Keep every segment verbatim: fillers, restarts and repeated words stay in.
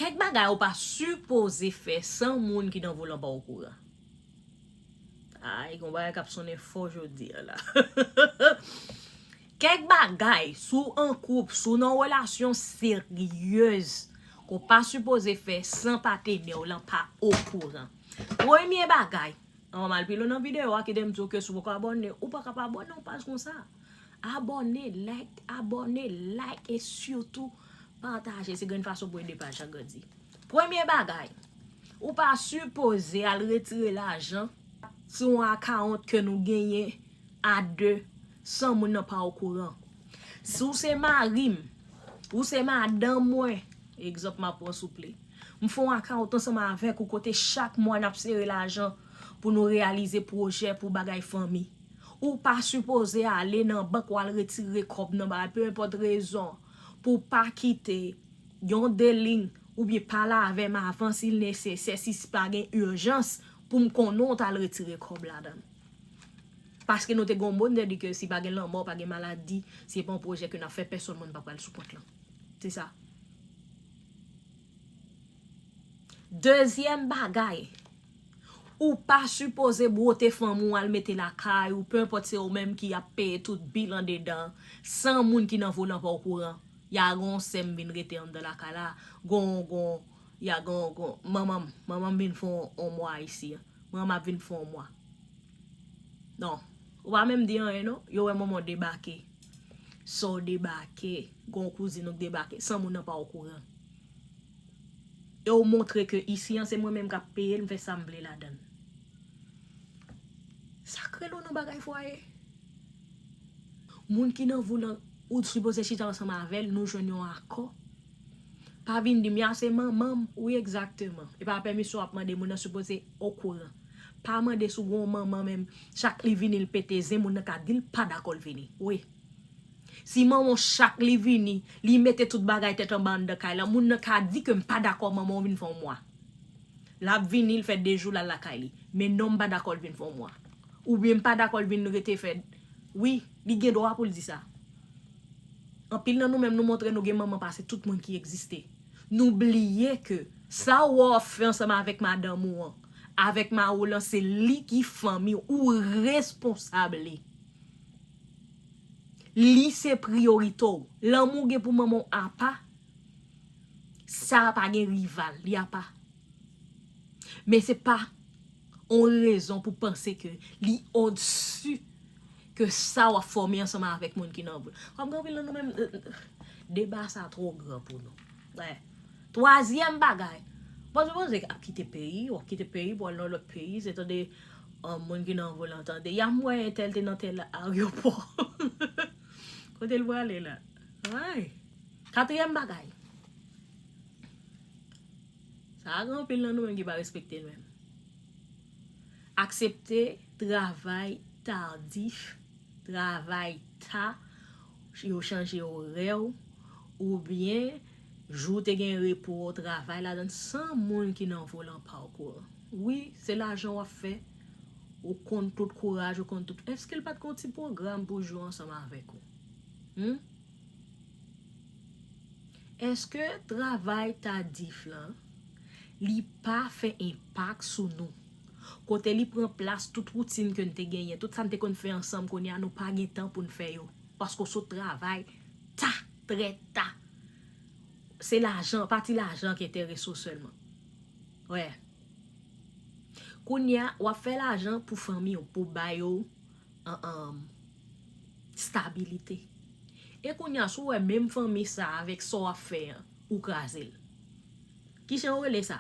Kèk bagay ou pa sipoze fè san moun ki nan volan pa okouran. Ay, gon bagay k ap sonnen fò jodi a la. Kèk bagay, si w an koup, si w nan relasyon seryez, ke w pa sipoze fè san patenè w lan pa okouran. Premye bagay, anvan m al pi lwen nan videyo a, kite m di w ke si w poko abòne, ou pa ka pa abòne yon paj konsa. Abòne, like, abòne, like, e sitou pataje. Se grenn fason pou ede paj la grandi. Premye bagay, ou pa sipoze al retire lajan sou yon akawont ke nou genyen a de san moun nan pa okouran. Si w se mari m, ou se madanm mwen, egzanp m ap pran souple, m fè yon akawont ansanm avèk ou kote chak mwa n ap sere lajan pou nou reyalize pwojè pou bagay fanmi. Ou pa sipoze ale nan bank w al retire kòb nan bagay, pe enpòt rezon, pou w pa kite yon de liy oubyen pale avè m avan si l nesesè, si pa gen ijans, pou m konnen w t al retire kòb ladan l. Paske nou te gen yon mo, nou te di ke si pa gen lanmò, pa gen maladi, si se pa yon pwojè ke n ap fè, pèsonn moun pa pral sou kont lan. Se sa. Dezyèm bagay, ou pa sipoze bwote fanmi w al mete lakay ou, pe enpòt se ou menm ki ap peye tout bil andedan, san moun ki nan volan pa okouran. Ya gon sè m vin rete anndan lakay la, gon, gon, ya gon, gon, manman m, manman m vin fè yon, yon mwa isi. Manman m ap vin fè yon mwa. Non, ou pa menm di anyen non, yo wè manman w debake. Sè w debake, gon kouzin ou k debake, san moun nan pa okouran. E w montre ke isi an se mwen menm k ap peye l, m fè sa m vle ladan l. Sa k rele w nan bagay fwaye? Moun ki nan volan, ou sipoze chita ansanm avè l, nou jwenn yon akò. Pa vin di m, ya se manman m. Wi, egzakteman. E pa pèmisyon w ap mande, moun nan sipoze okouran. Pa mande si w gen yon manman menm, chak li vini, l pete zen, moun nan ka di l pa dakò l vini. Wi. Si manman w chak li vini, li mete tout bagay tèt anba anndan kay lan, moun nan ka di ke m pa dakò manman w vin fè yon mwa. L ap vini, l fè de jou l al lakay li. Men non, m pa dakò l vin fè yon mwa. Oubyen m pa dakò l vin rete fè. Wi, li gen dwa pou l di sa. Anpil nan nou menm, nou montre nou gen manman pase tout moun ki egziste. Nou bliye ke sa w wè w ap fè ansanm avèk madanm ou an, avèk mari w lan, se li ki fanmi w, ou responsab li. Li se priyorite w. Lanmou w gen pou manman w apa, sa pa gen rival, li apa. Men se pa yon rezon pou panse ke li odsi ke sa w ap fòme ansanm avèk moun ki nan vi w. Kòm gen anpil nan nou menm, deba sa twò gran pou nou. Wè. Twazyèm bagay, bon, sipoze ap kite peyi, w ap kite peyi pou al nan lòt peyi, se tande, um, moun ki nan volan tande, ya m wè entèl te nan tèl aryopò. Kote l prale la? Ay. Katriyèm bagay. Sa a gen anpil nan nou menm ki pa respekte l menm. Aksepte travay tadif, travay ta, yo chanje orè w, oubyen jou w te gen repo w travay ladan l san moun ki nan volan pa okouran. Wi, se lajan w ap fè. Ou konn tout kouraj, ou konn tout. Èske l pa t gen yon ti pwogram pou jwe ansanm avèk ou? Hmm? Èske travay tadif lan, li pa fè enpak sou nou? Kote li pran plas tout woutin ke n te genyen, tout sa n te konn fè ansanm, kounye a nou pa gen tan pou n fè yo. Paske w sot travay ta, trè ta. Se lajan, pa ti lajan ki enterese w sèlman. Wè. Kounye a, w ap fè lajan pou fanmi w, pou ba yo an, an, stabilite. E kounye a, si w wè menm fanmi sa avèk sa w ap fè an, ou kraze l. Kijan yo rele sa?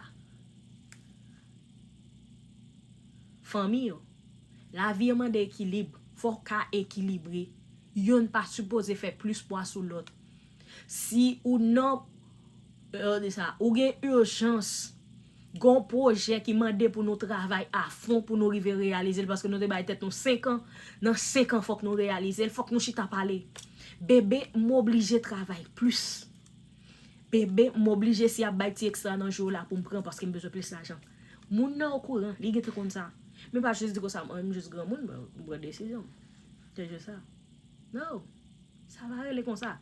Fanmi yo. Lavi an mande ekilib. Fò w ka ekilibre. Yonn pa sipoze fè plis pwa sou lòt. Si ou nan, euh, de sa, ou gen ijans, gen yon pwojè ki mande pou nou travay a fon pou nou rive reyalize l, paske nou te bay tèt nou senk an, nan senk an fòk nou reyalize l, fòk nou chita pale. Bebe, m oblije travay plis. Bebe, m oblije si y ap bay ti ekstra nan jou la pou m pran paske m bezwen plis lajan. Moun nan okouran, li gentan konn sa. Men pa jis di konsa, mwen, m jis granmoun, mwen, m pran desizyon m. Se jis sa. Non. Sa pa rele konsa.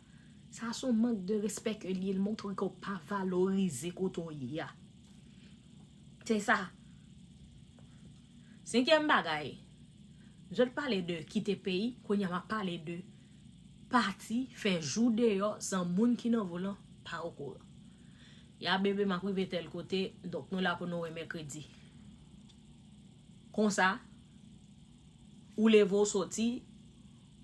Sa se yon mank de respè ke l ye, l montre ke w pa valorize kote w ye a. Se sa. Senkyèm bagay, m sot pale de kite peyi, kounye a m ap pale de pati, fè jou deyò, san moun ki nan volan pa okouran. Ya bebe, m ap rive tèl kote, donk nou la pou nou wè mèkredi. Konsa, ou leve w soti,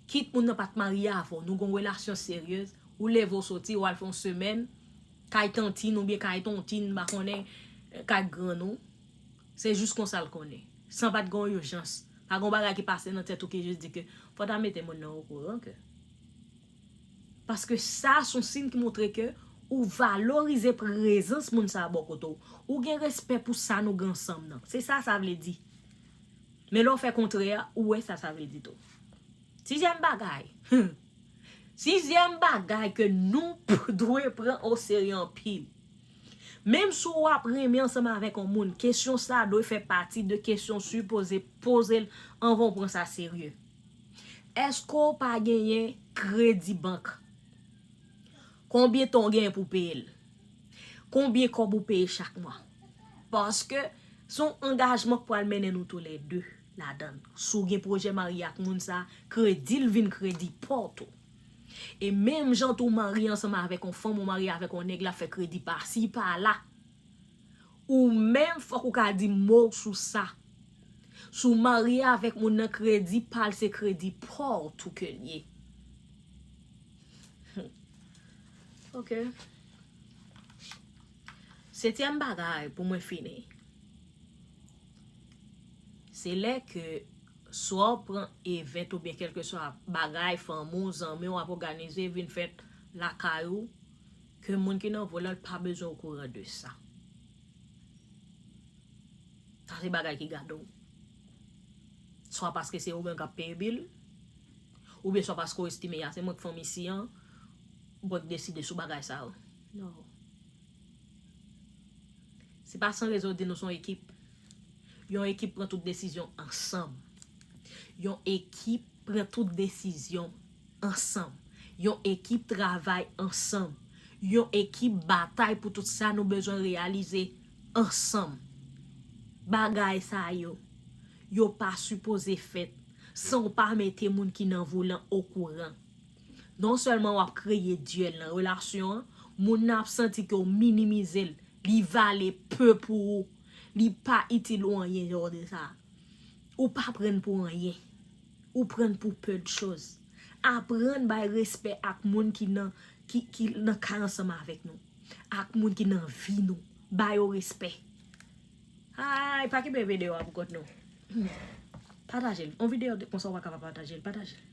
kit moun nan pa t marye avè w, nou gon relasyon seryez, ou leve w soti, w al fè yon semèn, kay tantin oubyen kay tontin, m pa konnen, kay grann ou. Se jis konsa l konnen. San pa t gon ijans. Pa gon bagay ki pase nan tèt ou ki jis di ke fò ta mete moun nan okouran ke. Paske sa se yon siy ki montre ke ou valorize prezans moun sa a bò kote w. Ou gen respè pou sa nou gen ansanm nan. Se sa sa vle di. Men lè w fè kontrè a, ou wè sa sa vle di tou. Sizyèm bagay. Sizyèm bagay ke nou dwe pran oserye anpil. Menm si w ap renmen ansanm avèk yon moun, kesyon sa a dwe fè pati de kesyon w sipoze poze l anvan w pran sa serye. Èske w pa genyen kredi bank? Konbyen tan w genyen pou w peye l? Konbyen kòb ou peye chak mwa? Paske se yon angajman k pral mennen nou toulède ladan l. Si w gen pwojè marye ak moun sa, kredi l vin kredi pa w tou. E menm jan tou w marye ansanm avèk yon fanm, ou marye avèk yon nèg, l ap fè kredi pa si pa la. Ou menm fòk ou ka di mo w sou sa. Si w marye avèk moun nan, kredi pa l se kredi pa w tou ke l ye. Ok. Setyèm bagay pou mwen fini. Se lè ke swa w pran event oubyen kèlkeswa bagay fanmi w, zanmi w ap òganize vin fèt lakay ou, ke moun ki nan volan pa bezwen okouran de sa. Sa se bagay ki gade w. Swa paske se ou menm k ap peye bil, oubyen swa paske w estime a se mwen k fanmi si an, mwen k deside sou bagay sa yo. Non. Se pa san rezon w di nou se yon ekip. Yon ekip pran tout desizyon ansanm. Yon ekip pran tout desizyon ansanm. Yon ekip travay ansanm. Yon ekip batay pou tout sa nou bezwen reyalize ansanm. Bagay sa yo, yo pa sipoze fèt san w pa mete moun ki nan volan okouran. Non sèlman w ap kreye dyèl nan relasyon an, moun nan ap santi ke w minimize l, li vale pe pou ou, li pa itil ou anyen lè w di sa. Ou pa pran l pou anyen. Ou pran l pou peu de choses. Aprann bay respè ak moun ki nan, ki, ki nan kay ansanm avèk nou. Ak moun ki nan vi nou. Ba yo respè. Ay, pa kenbe videyo a pou kont nou. Pataje l. Yon videyo konsa w pa kapab pataje l. Pataje l.